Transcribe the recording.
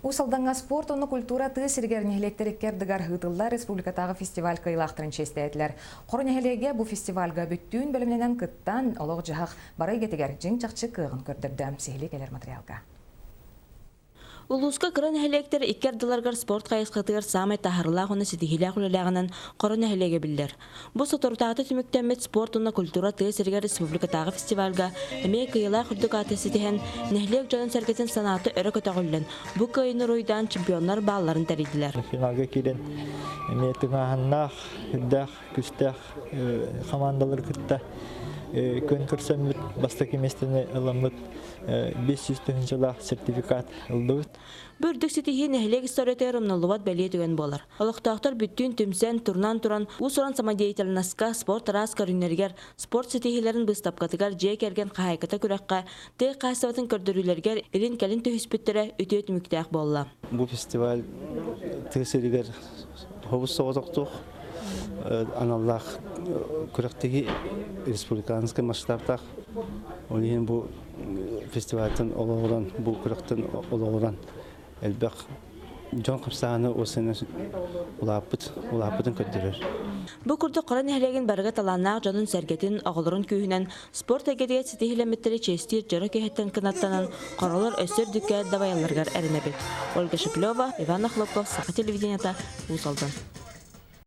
Уус Алдаҥҥа спорт уонна культура тыа сиригэр нэһилиэктэр икки ардыгар ыытыллар республикатааҕы фестиваль кыайыылаахтарын чиэстээтилэр. Хоро нэһилиэгэ бу фестивальга бүттүүн бэлэмнэнэн кыттан, олох-дьаһах бары эйгэтигэр дьиҥ-чахчы кыаҕын көрдөрдө. Сиһилии кэлэр материалга. Улууска кыра нэһилиэктэр икки ардыларыгар спорт хайысхатыгар саамай таһаарыылаах уонна ситиһиилээх үлэлээҕинэн Хоро нэһилиэгэ биллэр. Бу соторутааҕыта түмүктэммит спорт уонна культура тыа сиригэр республикатааҕы фестивальга эмиэ кыайыылаах үрдүк ааты ситиһэн, нэһилиэк дьонун-сэргэтин санаата өрө көтөҕүллэн, бу кыайыыны уруйдаан чемпионнар баалларын тэрийдилэр. Финалга киирэн эмиэ тыҥааһыннаах, үрдээх, күстээх хамаандалары кытта күөн көрсөммүт, бастакы миэстэни ыламмыт 500 тыһыынчалаах сертификат ыллыбыт. Бу үрдүк ситиһии нэһилиэк историятыгар умнуллубат бэлиэ түгэн буолар. Олохтоохтор бүттүүн түмсэн, турунан туран, уус-уран самодеятельноска, спорт араас көрүҥнэригэр, спорт ситиһиилэрин быыстапкатыгар дьиэ кэргэн хаһаайката күрэххэ, тыа хаһаайыстыбатын көрдөрүүлэригэр илин-кэлин түһүспүттэрэ үтүө түмүктээх буолла. Бу фестиваль тыа сиригэр хобус соҕотохтуох аналлаах күрэхтэһии республиканскай масштабтаах. Ол иһин бу фестивальтан олоҕуран, бу күрэхтэн олоҕуран элбэх дьон хамсааһына уосайынан улааппыт, улааппытын көрдөрөр. Бу курдук Хоро нэһилиэгин барыга талааннаах дьонун-сэргэтин, оҕолорун күүһүнэн спорт эйгэтигэр ситиһиилэммиттэри чиэстиир дьоро киһиттэн кынаттанан, хоролор өссө үрдүккэ дабайалларыгар эрэнэбит. Ольга Шеплева, Иван Охлопков, Саха телевидениета, Уус Алдан.